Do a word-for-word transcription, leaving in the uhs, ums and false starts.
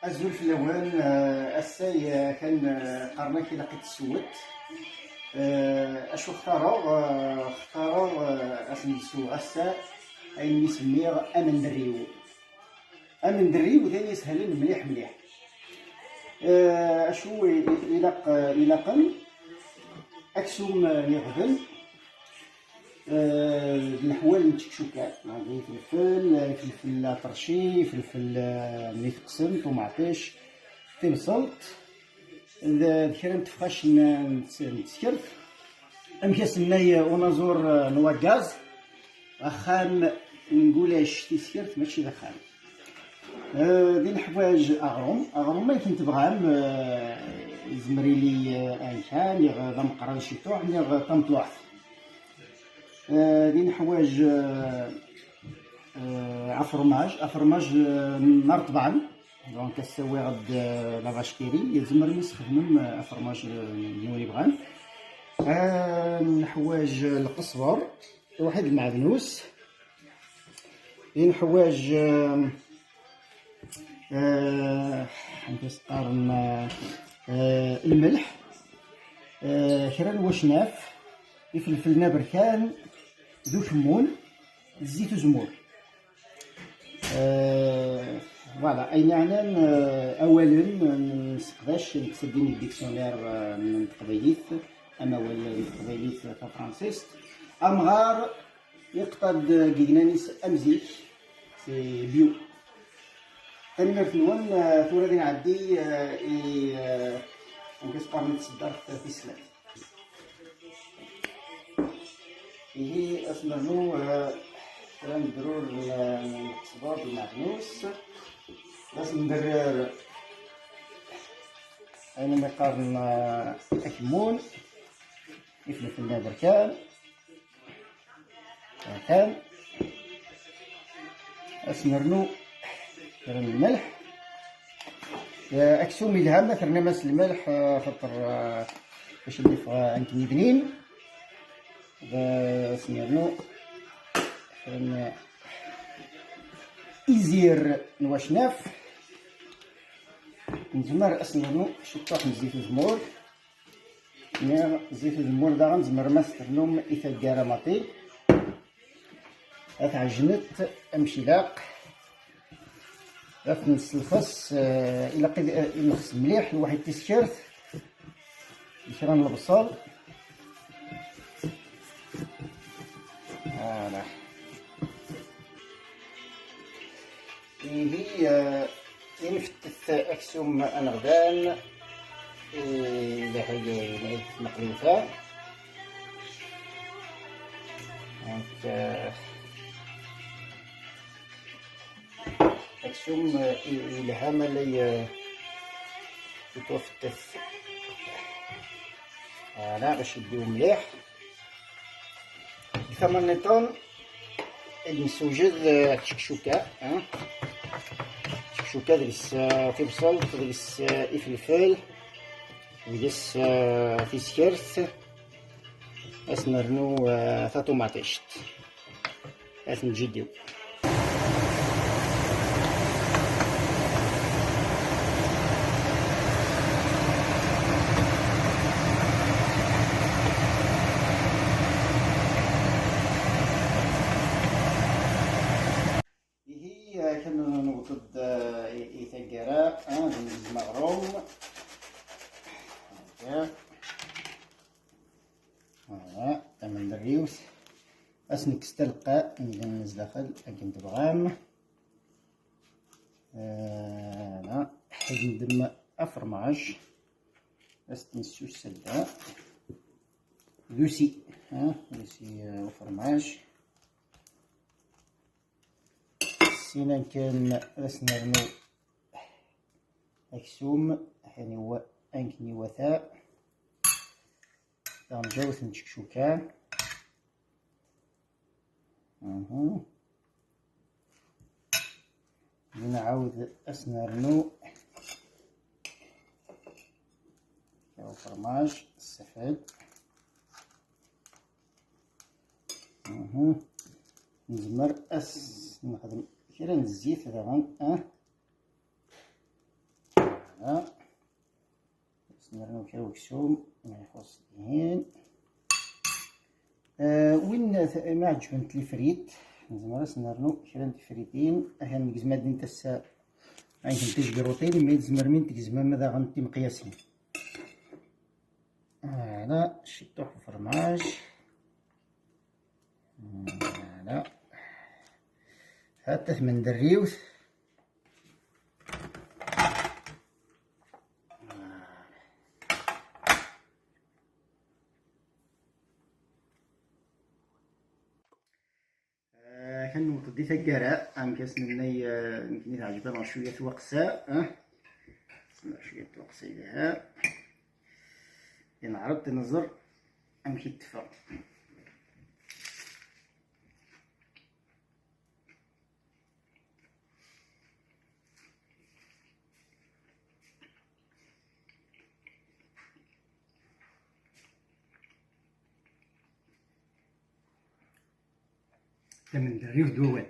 Azul fell-awen, eh, ass-a, eh, kan, eh, qqaren-ak ilaq ad tessewwet. Eh, acu xtareɣ? Eh, xtareɣ, eh, ad sen-d-sewweɣ ass-a ayen mi s-nniɣ amenderriw. Amenderriw d ayen isehlen mliḥ mliḥ. Eh, acu i, i, ilaq, eh, ilaqen? Aksum, eh, n iɣden, eh, d leḥwal n tcekcukat, ifelfel, eh, ifelfel aṭerci, ifelfel, eh, mi teqsem, ṭumaṭic, timseḍt, d, d kra n tefxac n, n, n teskert. Amek as-nna unaẓur, eh, n wagaz, axxam n gulac tiskert mačči d axxam. Eh, di neḥwaǧ aɣrum. Aɣrum akken tebɣam, eh, yezmer ili, eh, ayen kan, neɣ d ameqqran ciṭuḥ, neɣ tameṭluḥt. Eh, di neḥwaǧ, eh, eh, afrumaj, afrumaj, eh, n Aṛeṭban. Donc, ass-a wwiɣ-d, eh, la vache qui rit, yezmer mi sxedmem, eh, afrumaj, eh, n win ibɣan. Eh, neḥwaǧ lqesber, waḥed lmeɛdnus. Di neḥwaǧ, eh, eh, amek as-qqaren, eh, eh, lmelḥ, eh, kra n wacnaf, ifelfel n aberkan, d ukemmun, d zzit uzemmur. Eh, voilà, ayen yeɛnan, eh, awalen n seqdac, nekkes-d dictionnaire, eh, n teqbaylit, amawal n teqbaylit tafransist, amɣar, iqeṭṭa-d deg yignan-is am zik, c'est bio. Tanemmirt-nwen, eh, tura di nɛeddi, eh, i, eh, amek as-qqaren, tseddart tis snat. Ihi, ad s-nernu, eh, kra n drur n, n lqesber d umeɛdnus. Ad s-nderrer ayen umi qqaren, eh, akemmun, ifelfel n aberkan. Atan. Ad s-nernu kra n lmelḥ. Eh, aksum yelha ma ternam-as lmelḥ, eh, xaṭer, eh, bac ad yeffeɣ, eh, akken ibnin. Ad s-nernu kra n izir n wacnaf. Nezmer ad s-nernu ciṭṭaḥ n zzit uzemmur. Niɣ zzit uzemmur daɣen tzemrem ad s-ternum i taggara maḍi. Ad tɛejnet amek ilaq. Ad t-nesselxes, eh, ilaq ad, eh, nexs mliḥ lwaḥid tiskert. Kra n lebṣel. Voilà. Ihi, eh, i nfettet aksum aneɣdan, i leheg n tmeqliwt-a. Donc, eh, aksum, eh, i, i lha ma lay, eh, yettwafettet. Voilà, bac yeddu mliḥ. Deg tama nniḍen, ad nessewjed, eh, tcekcuka, eh? Tcekcuka deg-s, eh, tibṣelt, deg-s, eh, ifelfel, deg-s, eh, tiskert, ad s-nernu, eh, taṭumaṭict. Ad ten-ǧǧidiw. Ihi, eh, kan newweḍ-d, eh, i, i taggara, eh, ad ngezzem aɣrum. Voilà, tamenderriwt. Ad s-nekkes taleqqa, ngen zdaxel akken tebɣam. Voilà, ad neddem afermaj. Ad s-t-nessussed da. D usi, ha, d usi, eh, ufermaj. Sinan kan ad as-nernu aksum, ḥani wa, akken iwata. Taɣenǧawt n tcekcuka. Mhm. Nɛawed ad as-nernu kra ufermaj, ssafed. Mhm. Nezmer ad as-nexdem kra n zzit daɣen, ah. Nernu kra weksum ma ixuṣ dihin. Eh, win t- ma ɛǧbent lifrit, nezmer ad s-nernu kra n tifritin. Ahan negzem ad int ass-a ayen n tijbirutin, mi tzemrem ad tegzem ama daɣen timeqyasin. Voilà, ciṭuḥ n fermaj. Voilà. Hatta tmenderriwt. Ah, kan newweḍ-d i taggara, amek as-nenna, eh, nekni teɛǧeb-aneɣ cwiya twaqsa, eh? Cwiya twaqsa yelha. Neɛreḍ ad nẓer amek i d-teffeɣ. Tamenderriwt d wawal.